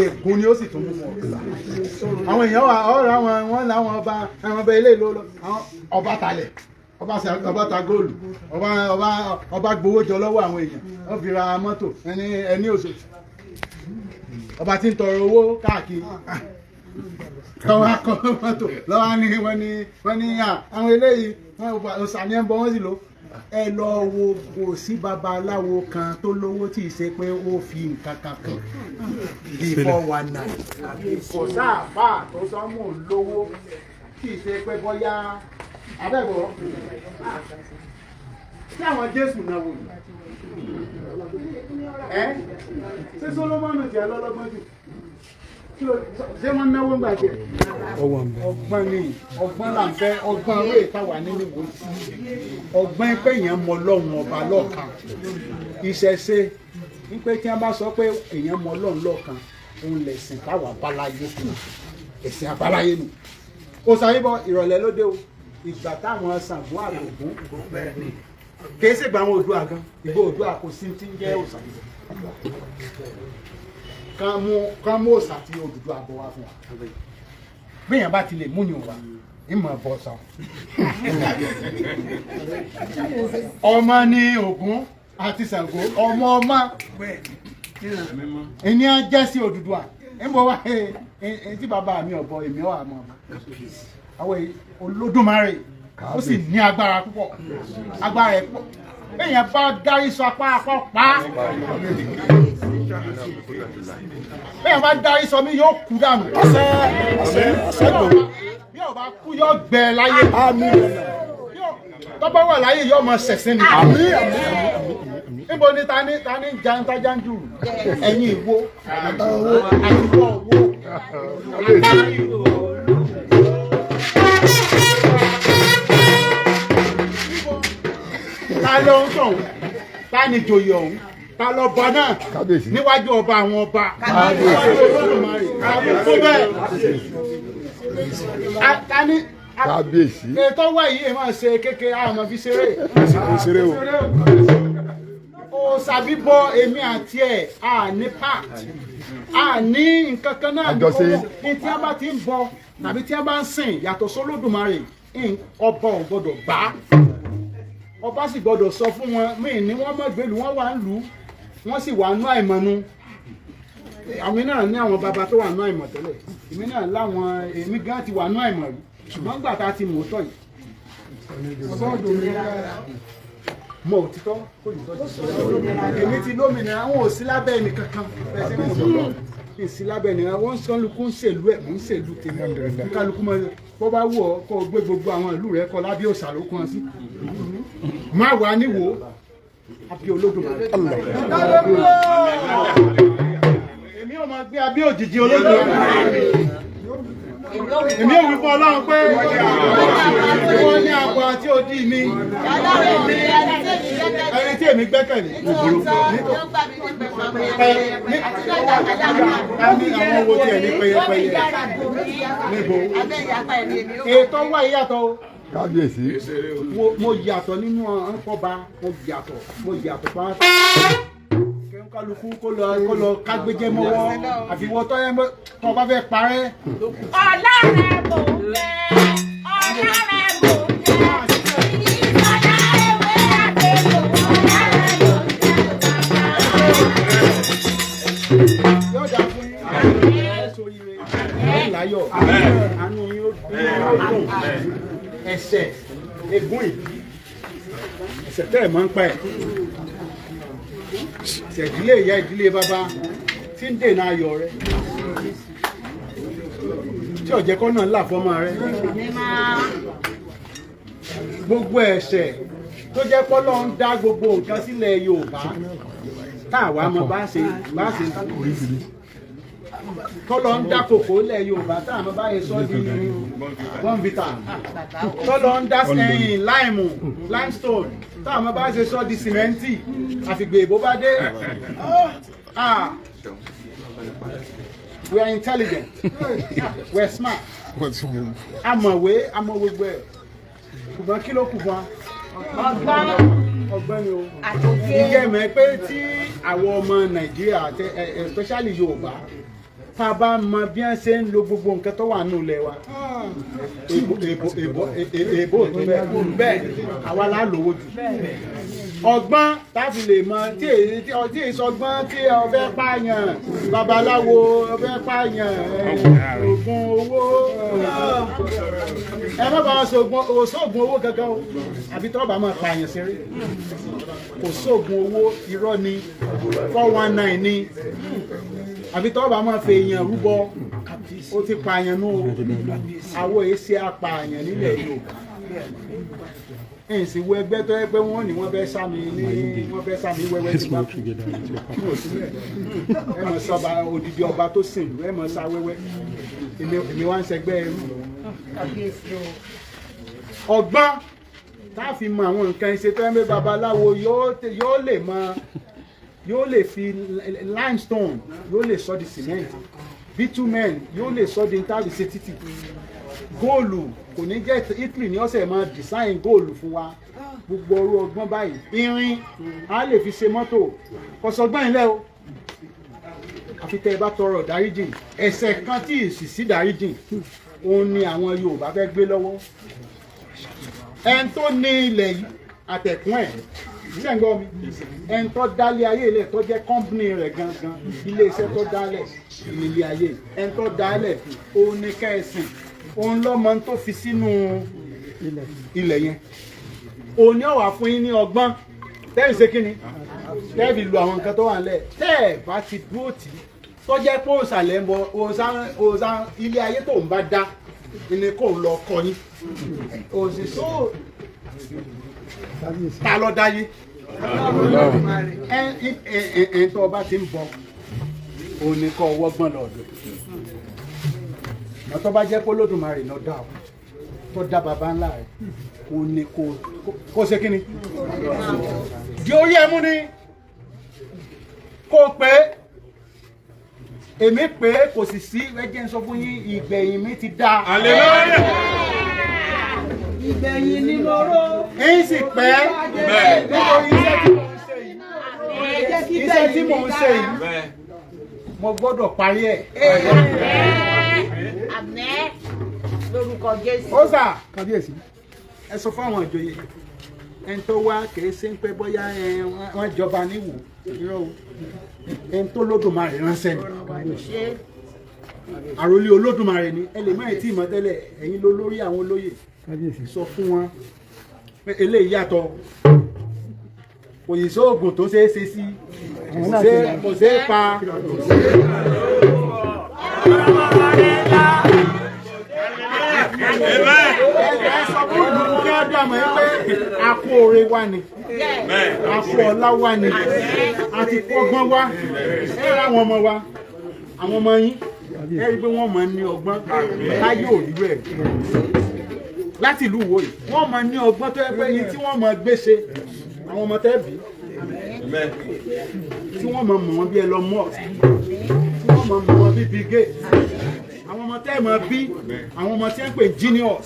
S2: ègún ni ó sì tún mú fún ọ. Àwọn èèyàn wà ọ̀rọ̀ àwọn wọn làwọn ọba, àwọn ọba ilé ìlú, àwọn ọba talẹ̀, ọba ta góòlù, ọba gbowó jọ lọ́wọ́ àwọn èèyàn, wọ́n fi ra mọ́tò. Ẹni òṣòṣì ọba tí ń tọrọ owó káàkiri, tọwọ́ akọ mọ́tò lọ́wọ́ ní wọ́n ní àwọn eléyìí ọ̀sán ní ẹ̀ ń bọ́, wọ́n sì lò. Ẹ lọ wo, kò sí babaláwo kan tó lówó tí ì ṣe pé ó fi nǹkan kan kún bíi 419. Kò sáàfà tó sọmù lówó tí ì ṣe pé bóyá abẹ́bọ̀. Tí àwọn Jésù náà wò yìí ẹ, ṣé Solomoni tiẹ̀ lọ́lọ́gbọ́n jù? Ṣé wọ́n náwó ń gbà tiẹ̀? Ọgbọ́n ni, ọgbọ́n là ń fẹ́. Ọgbọ́n owó ìtawà nínú ìwò sí ọgbọ́n pé èèyàn mọ Ọlọ́run ọba lọ́kan. Ìṣẹ̀ṣe wípé tí wọ́n bá sọ pé èèyàn mọ Ọlọ́run lọ́kan, òun lẹ̀sìn táwa báláyé, ẹ̀sìn àbáláyé nù. Kò sáyé bọ ìrọ̀lẹ́ lóde o. Ìgbà táwọn Ṣàngó àtògún kìí ṣègbà àwọn Oòduà gan, ìgbò Oòduà kò sí ti ń jẹ́ òòṣà. Kán mú òòṣà tí Odùduwà bọ̀ wá fún wa. Bẹ́ẹ̀yàn bá ti lè múyàn wá ìmọ̀ bọ̀ sàn. Ọmọ ní Ògún àti Ṣàngó, ọmọ ọmọ ìní á jẹ́ sí Odùduwà. Ń bọ̀ wá ẹ tí bàbá mi ọ̀bọ èmi ọ̀ àmọ́ àwọn Olódùmarè, ó sì ní agbára púpọ̀, agbára ẹ̀ pọ̀. Bẹ́ẹ̀yàn bá dárí sọ apá apá pa á, bẹ́ẹ̀ bá dárí sọ mí, yóò kú dànù. Bí ó bá kú, yóò gbẹ láyé. Tó bá wà láyé, yóò máa ṣẹ̀sín ni. Níbo ni ta ni janta janju? Ẹ̀yin ìwo àti ìwọ owó. Ta ló ń sọ̀hún? Ta ni joyè ọ̀hún? Ta lọ bọ náà?
S3: Kábíyèsí.
S2: Níwájú ọba àwọn ọba. Olódùmarè. Tó bẹ́ẹ̀. Ta ni
S3: Kábíyèsí.
S2: Ètò wà yìí máa ṣe kékeré, àwọn fi ṣeré.
S3: Ṣeré o.
S2: Òòṣà bíbọ, èmi àti ẹ̀ à ní part, à ní nǹkan kan náà.
S3: Àjọṣe.
S2: Ní tí a bá ti ń bọ tàbí tí a bá ń sìn yàtọ̀ sólódùmarè, ọba ò gbọdọ̀ gbà á. Ọba sì gbọdọ̀ sọ fún wọn míì ní wọ́n mọ̀ gbèlú wọ́n wà ń lù ú, wọ́n sì wà nú àìmọ̀nu. Àwọn náà ní àwọn baba tó wà nú àìmọ̀ tẹ́lẹ̀. Èmi náà láwọn, èmi gan ti wà nú àìmọ̀ rí, ṣùgbọ́n gbà tá a ti mọ̀ ọ́ tọ̀ yìí, mọ òtítọ́ kò ní tọ́jú. Èmi ti lómìnira, àwọn ò sí lábẹ́ ẹnì kankan. Kì í sí lábẹ́ ẹnì kan. Wọ́n ń kálukú ń ṣèlú ẹ̀, mò ń ṣèlú tèmi. Kálukú mọ bó bá wù ọ́ kó o gbé gbogbo àwọn ìlú rẹ kọ lábẹ́ òòṣà ló kún ọ sí. Má wà níwò àbí Olódùmarè. Èmi ò máa gbé abẹ́ òjìji Olódùmarè. Èmi ò wí fún Ọlọ́run pé wọ́n ní àbọ̀ àti odi mi,
S4: Ọlọ́run mi, ẹni tí èmi gbẹ́kẹ̀lé.
S2: ẹni tí èmi gbẹ́kẹ̀lé.
S4: Nítòótọ́ ló gbà mí ní pẹpẹ àti lọ́jà àdàmà.
S2: Ní àwọn owó tí ẹ ní pẹyẹpẹyẹ. Níbo?
S4: Abẹ́ ìyapa ẹ̀mí èmi ó.
S2: Ètò wà yàtọ̀ o.
S3: Kábíyèsí.
S2: Mo yàtọ̀ nínú ọ̀npọ̀ba, mo yàtọ̀, mo yàtọ̀ pa. Kálukú kó lọ kágbéjẹ́ mọ́wọ́, àfiwọ́ tọ́ ẹ tọ́ bá fẹ́ parẹ́.
S4: Ọlọ́run mò ń jẹ́, Ọlọ́run mò ń jẹ́. Ìsọdá ewé àtẹ̀wò, Ọlọ́run mò ń jẹ́ bàbá.
S2: Yóò dáa fún yín, ẹ ṣoríire, ẹ láyọ̀, àánú yín ó dùn. Ẹsẹ̀ egún ìbí, ẹsẹ̀ tẹ́ ẹ̀ máa ń pa ẹ̀, ẹsẹ̀ ìdílé ìyá, ìdílé bàbá tí ń dènà ayọ̀ rẹ, tí ọ̀jẹ̀kọ́ náà là fọ́mọ rẹ, gbogbo ẹ̀ṣẹ̀ tó jẹ́ pọ́lọ́ ń dá gbogbo nǹkan sílẹ̀ Yorùbá tá àwa mọ bá ṣe tọ́lọ́ ń dá kòkó lẹ̀ Yorùbá tá àmọ́ bá yẹ sọ́ di bọ́ǹbìtà, tọ́lọ́ ń dá sẹ́yìn láìmù limestone tá àmọ́ bá ṣe sọ́ di sìmẹ́ǹtì, àfìgbè ìbò bá dé. Ah, we are intelligent, we are smart, amọ̀wé, amọ̀ gbogbo ẹ̀, ṣùgbọ́n kí ló kù fún wa?
S4: Ọgbọ́n.
S2: Ọgbọ́n ni o.
S4: Àtòyé.
S2: Ìjẹ́ mọ̀ pé tí àwọn ọmọ Nàìjíríà àti especially Yorùbá, tá a bá mọ bí wọ́n ṣe ń lo gbogbo nǹkan tó wà nínú ilẹ̀ wa, èbó tó bẹ́ẹ̀ bẹ́ẹ̀, àwa la lówó jù. Ọgbọ́n tá a fi lè mọ tí èyí sọgbọ́n tí ọbẹ̀ pààyàn, babaláwo ọbẹ̀ pààyàn, oògùn owó, ẹ má bàa sọgbọ́n òṣoògùn owó gangan o, àbí tọ́ bá máa pààyàn ṣeré. Kò sóògùn owó, irọ́ ni, 419 ni. Àbí tọ́ bá máa fi èèyàn rúbọ, ó ti pààyàn nù o. Àwọn èsì apààyàn nílẹ̀ Yorùbá. Ẹ̀yìn sì wo ẹgbẹ́ tó yẹ pé wọ́n ní wọ́n fẹ́ sá mi ní wọ́n fẹ́ sá mi wẹ́wẹ́ tí bá kú. Ẹ mọ̀ sọba odidi ọba tó sìn lù, ẹ mọ̀ sá wẹ́wẹ́. Èmi wá ń ṣẹgbẹ́ ẹrú. Ọgbọ́n tá a fi mọ àwọn nǹkan ṣe tó yẹ pé babaláwo yóò lè mọ, yóò lè fi limestone, yóò lè sọ di cement, bitumen yóò lè sọ di ntàbí ṣe títì, góòlù kò ní jẹ́ Italy ní ọ̀sẹ̀ máa design góòlù fún wa. Gbogbo ọrú ọgbọ́n báyìí, irin á lè fi ṣe mọ́tò. Kò sọgbọ́n ilẹ̀ o, àfi tẹ́ ẹ bá tọrọ dáríjìn. Ẹ̀ṣẹ̀ kan tí ìsìsì dáríjìn òun ni àwọn Yorùbá fẹ́ gbé lọ́wọ́. Ẹni tó ní ilẹ̀ yìí àtẹ̀kùn ẹ̀ ṣe ń gbọ́ mi, ẹni tó dálé ayé ilẹ̀ tó jẹ́ company rẹ̀ gangan, ilé iṣẹ́ tó dálẹ̀ nílé ayé, ẹni tó dálẹ̀ òun ní kẹ́ẹ̀sìn, òun lọ́mọ tó fi sínú ilẹ̀ yẹn, òun ní ọ̀wà fún yín ní ọgbọ́n tẹ́ẹ̀fì ṣe kíni, tẹ́ẹ̀fì lu àwọn nǹkan tó wà nílẹ̀. Tẹ́ ẹ̀ bá ti dúró tì í, tó jẹ́ pé òòsàlẹ̀ ń bọ òòsà ilé ayé tó ń bá dá ni kò ń lọ kọ yín òsì tó ta lọ dáyé. Ẹ tó ọba ti ń bọ òun ni kọ́ ọwọ́ gbọ́n lọ́dọ̀ mọ́. Tó bá jẹ́ pé Olódùmarè ló dá ọ, tó dá baba ńlá rẹ̀, òun ni kó ṣe kí ni di orí ẹ mú ni kó pé èmi pé kò sì sí. Ẹ jẹ́ n sọ fún yín, ìgbẹ̀yìn mi ti dáa.
S4: Ìgbẹ̀yìn ni mo ró.
S2: Ń sì pẹ́ nítorí iṣẹ́ tí mò ń ṣe yìí, iṣẹ́ tí mò ń ṣe yìí, mo gbọ́dọ̀ parí ẹ̀.
S4: Àmín lórúkọ Jésù.
S2: Ó sà
S5: Kábíyèsí.
S2: Ẹ sọ fún àwọn ìjòyè, ẹni tó wá kìí ṣe ń pẹ́ bóyá wọ́n jọba níwò, irọ́ o, ẹni tó Lódùmarè ránṣẹ́ ni, àròlé Olódùmarè ni. Ẹ lè má ì tí ì mọ̀ tẹ́lẹ̀, ẹ̀yin ló lórí àwọn olóyè.
S5: Kábíyèsí.
S2: Sọ fún wọn pé eléyìí yàtọ̀, kò yìí sóògùn tó ṣeé ṣe sí, kò ṣeé pa. Ẹ sọ fún ìlú kí á dààmú ẹ pé a kú oore wa ni, a kú ọlá wa ni, a ti kọ́gbọ́n wa. Ẹ rà àwọn ọmọ wa, àwọn ọmọ yín, ẹ rí i pé wọ́n máa ní ọgbọ́n láyé òrí rẹ̀ láti ìlú Ìwó yìí. Wọ́n máa ní ọgbọ́n tó yẹ pé yìí tí wọ́n máa gbé ṣe àwọn ọmọ tẹ́ bí, tí wọ́n máa mọ̀ wọ́n bí Elon Musk, tí wọ́n máa mọ̀ wọ́n bí Bill Gates, àwọn ọmọ tẹ́ máa bí, àwọn ọmọ tí wọ́n pè genius,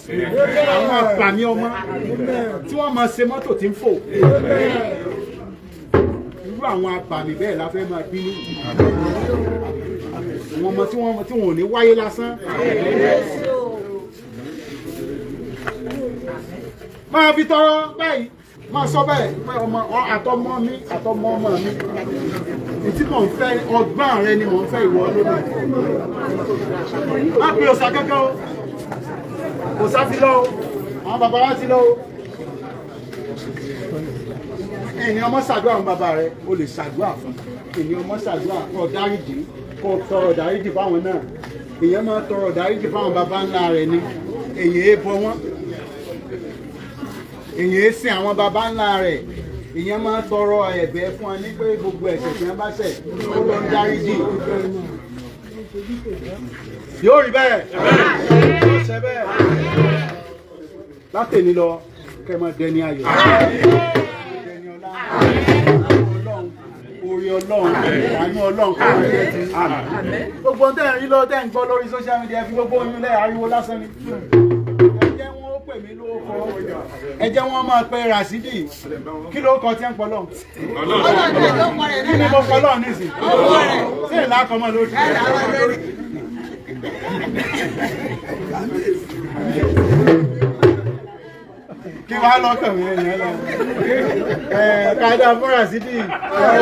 S2: àwọn àpàmì ọmọ tí wọ́n máa ṣe mọ́tò tí ń fò. Irú àwọn àpàmì bẹ́ẹ̀ la fẹ́ máa bí ní àwọn ọmọ tí wọ́n ò ní wáyé lásán. Máa fi tọrọ báyìí, máa sọ bẹ́ẹ̀ pé ọmọ àtọmọ mi, àtọmọ ọmọ mi, tí mò ń fẹ́ ọgbọ́n rẹ ni mò ń fẹ́ ìwọ lónìí. Má pe òòṣà kankan o, òòṣà ti lọ o, àwọn bàbá wa ti lọ o. Ẹ̀yin ọmọ ṣàdúrà fún bàbá rẹ, o lè ṣàdúrà fún ènìyàn ọmọ, ṣàdúrà kó dáríjì, kó tọrọ dáríjì fáwọn náà. Èèyàn máa tọrọ dáríjì fáwọn bàbá ńlá rẹ ni. Èèyàn é bọ wọn, èèyàn é sìn àwọn baba ńlá rẹ̀. Èèyàn máa tọrọ ẹ̀bẹ̀ fún ọ ní pé gbogbo ẹ̀ṣẹ̀ tí wọ́n bá ṣẹ̀, kó lọ dáríjì. Yóò rí bẹ́ẹ̀, yóò ṣe bẹ́ẹ̀. Látẹ̀ni lọ, kẹ́ ẹ máa dẹni ayọ̀, dẹni ọlá. Ọlọ́run, orí Ọlọ́run, àánú Ọlọ́run kọ́ ọ́ jẹ́ ti gbogbo ohun tẹ́ ẹ̀ ń rí lọ́wọ́, tẹ́ ẹ̀ ń gbọ́ lórí social media. Fi gbogbo oyún lẹ́, ariwo lásán ni. Ẹ jẹ́ wọn ó pè mí lórúkọ, ẹ jẹ́ wọn máa pe Rasidi. Kí ló kọ tí ń pọ̀ lọ́hùn? Kí ni mo kọ lọ́hùn nísìn? Ṣé ìlà kọ́ mọ́ lórí? Kí wàá lọ́kàn mi ẹ̀yìn lọ ẹ̀ kájà fún Rasidi,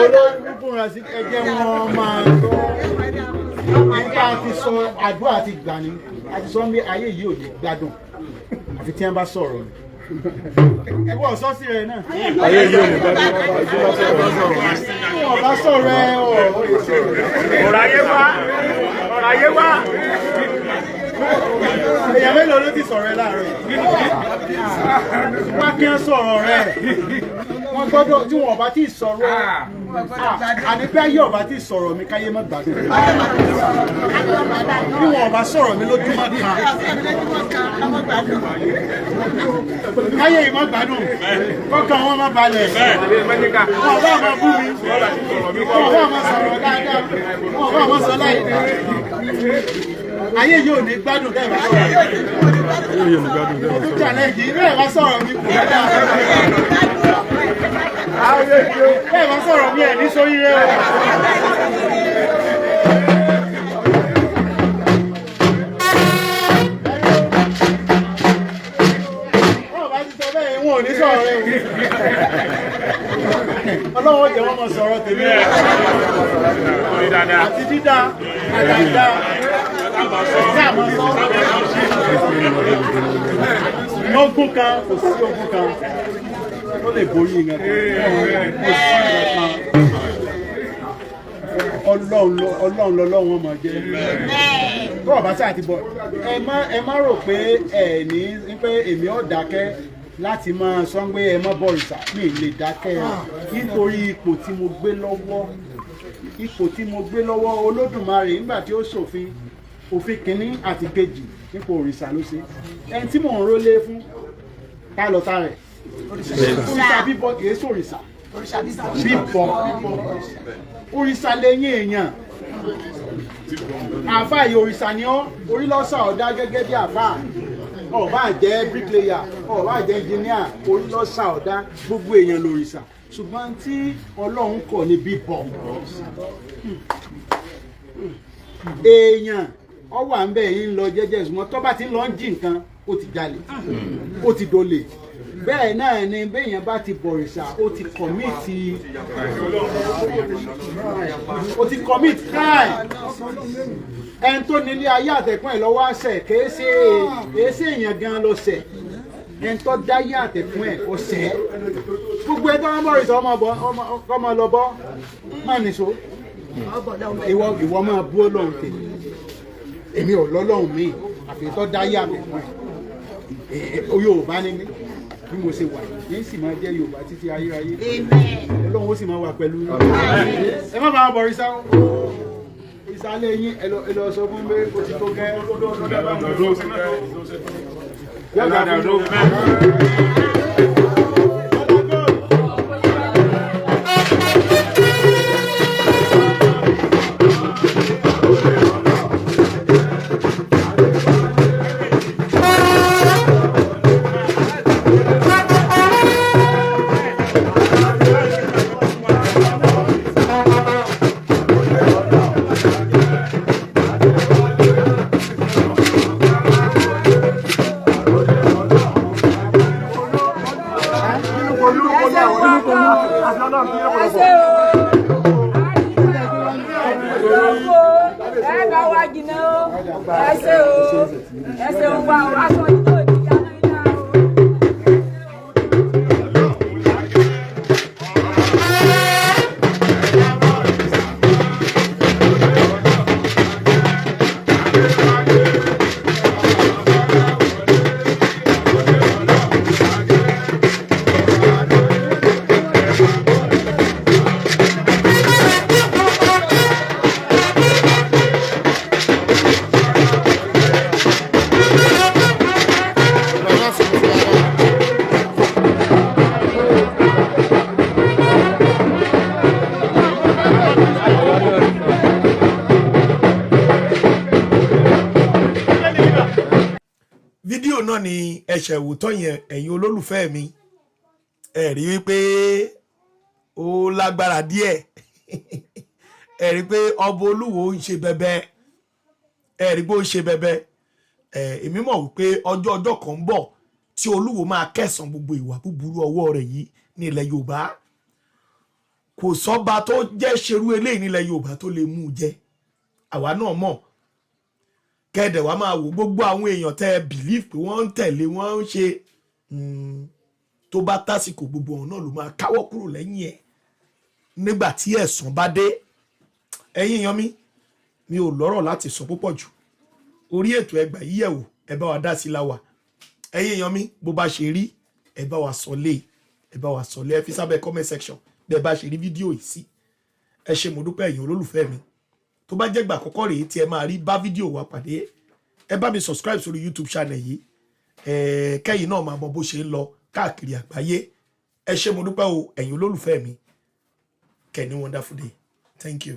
S2: olórí fún Rasidi. Ẹ jẹ́ wọn máa sọ nípa ti sọ àdúrà ti gbà ní àti sọ bí ayé yìí ò ní gbádùn àfi tí wọ́n bá sọ̀rọ̀ ni. Ìwọ sọ́ọ̀sì rẹ̀ náà.
S3: Ayé yìí ò ní gbádùn àfi
S2: Tí wọ́n bá sọ̀rọ̀ ẹ ọ̀
S6: Ọ̀rọ̀ ayé wá, ọ̀rọ̀ ayé wá.
S2: Èèyàn mélòó ló ti sọ̀rọ̀ ẹ láàárọ̀ yìí? Wá kí wọ́n sọ̀rọ̀ rẹ̀. Wọ́n gbọ́dọ̀ tí wọn bá ti sọ̀rọ̀, àní bí ayé ọba ti sọ̀rọ̀ mi, káyé má gbàgbé. Bí wọn ọba sọ̀rọ̀ mi lójúmọ́ kan, káyé yìí má gbádùn, kọ́kàn wọn má balẹ̀. Wọn bá máa bú mi, wọn bá máa sọ̀rọ̀ dáadáa, wọn bá máa sọ láì dá, ayé yóò ní gbádùn. Bẹ́ẹ̀ bá sọ̀rọ̀ mi, mo tún challenge yìí, bẹ́ẹ̀ bá sọ̀rọ̀ mi kò dáa, bẹ́ẹ̀ bá sọ̀rọ̀ mi, ẹ̀ ní sóríire o. Wọ́n bá ti sọ bẹ́ẹ̀, wọn ò ní sọ̀rọ̀ rẹ o. Ọlọ́wọ́ jẹ́ wọ́n mọ̀ sọ̀rọ̀ tèmi àti dídá àdáńdá tí a máa sọ. Ogun kan kò sí, ogun kan ó lè borí nǹkan kan, kò sí nǹkan kan. Ọlọ́run lọ́lọ́run ọmọ jẹ́ tó ọba sáà ti bọ̀. Ẹ má rò pé ẹ ní pé èmi ò dákẹ́ láti máa sọ pé ẹ má bọ̀rìṣà. Mi lè dákẹ́ nítorí ipò tí mo gbé lọ́wọ́, ipò tí mo gbé lọ́wọ́. Olódùmarè, nígbà tí ó ṣòfin, òfin kìíní àti kejì nípa òrìṣà ló ṣe. Ẹni tí mò ń rólé fún, tá lọ tá rẹ̀? Òrìṣà bíbọ kìí sòrìṣà bíbọ. Òrìṣà lẹ́yìn èèyàn. Àáfàá yìí, òrìṣà ni ọ́. Orí lọ́sà ọ̀dá gẹ́gẹ́ bí àáfàá. Ó bá jẹ́ bricklayer, ó bá jẹ́ engineer, orí lọ́sà ọ̀dá. Gbogbo èèyàn lòrìṣà, ṣùgbọ́n tí Ọlọ́run kọ̀ ní bíbọ. Èèyàn ọ wà ń bẹ̀ yín lọ jẹ́jẹ́, ṣùgbọ́n tó bá ti ń lọ ń jí nǹkan, ó ti jalè, ó ti dolè. Bẹ́ẹ̀ náà ni béèyàn bá ti bọ̀rìṣà, ó ti commit crime. Ẹni tó nílé ayé àtẹ̀kùn ẹ̀ lọ́wọ́ àṣẹ, kìí ṣe èèyàn gan lọ ṣẹ̀. Ẹni tó dáyé àtẹ̀kùn ẹ̀ ọ̀sẹ̀. Gbogbo ẹ̀ tó ń bọ̀rìṣà, ọmọ lọ bọ́ má nìṣó. Ìwọ máa bú Ọlọ́run tèmi, èmi ò lọ́lọ́run mi àfi tó dáyé àtẹ̀kùn ẹ̀. Yorùbá ni mí bí mo ṣe wà yìí, sì máa jẹ́ Yorùbá títí ayérayé. Ọlọ́run ó sì máa wà pẹ̀lú yín. Ẹ má bàa bọ̀rìṣà ìsàlẹ̀ yín. Ẹ lọ sọ fún pé o ti tó gẹ́. Yọ̀gà fún mi.
S4: Ẹ ṣé o, ẹ bá wa jìnnà o. Ẹ ṣé o, ẹ ṣeun wa o. Aṣọ yìí tó ní yàrá yìí o.
S1: Fídíò náà ni ẹsẹ̀ ìwòtọ́ yẹn. Ẹ̀yin olólùfẹ́ mi, ẹ rí wípé ó lágbára díẹ̀. Ẹ rí pé ọba Olúwo ń ṣe bẹbẹ. Ẹ rí pé ó ń ṣe bẹbẹ. Ẹ èmi mọ̀ wípé ọjọ́ ọjọ́ kan ń bọ̀ tí Olúwo máa kẹsàn gbogbo ìwà búburú ọwọ́ rẹ̀ yìí ní ilẹ̀ Yorùbá. Kò sọ́ba tó jẹ́ ṣerú eléyìí nílẹ̀ Yorùbá tó lè mú un jẹ. Àwa náà mọ̀. Kẹ́ẹ̀dẹ̀ wá máa wò gbogbo àwọn èèyàn tẹ́ ẹ believe pé wọ́n ń tẹ̀lé, wọ́n ń ṣe, tó bá tásìkò, gbogbo ọ̀hún náà ló máa káwọ́ kúrò lẹ́yìn ẹ̀ nígbà tí ẹ̀san bá dé. Ẹ̀yin èèyàn mi, mi ò lọ́rọ̀ láti sọ púpọ̀ jù. Orí ètò Ẹgbà Yíyẹ̀wò, Ẹ Bá Wa Dá Sí la wà. Ẹ̀yin èèyàn mi, bó bá ṣe rí, ẹ bá wa sọ lé, ẹ bá wa sọ lé, ẹ fi sábẹ́ comment section bẹ́ẹ̀ bá ṣe rí fídíò yìí sí. Ẹ ṣé, mo dúpẹ́, ẹ̀yin olólùfẹ́ mi. Tó bá jẹ́ gbà àkọ́kọ́ rèé tí ẹ máa rí bá fídíò wa pàdé, ẹ bá mi subscribe sórí YouTube channel yìí, ẹ kẹ́yìn náà máa mọ bó ṣe ń lọ káàkiri àgbáyé. Ẹ ṣé, mo dúpẹ́ o, ẹ̀yin olólùfẹ́ mi. Kẹ́ ní wonderful day. Thank you.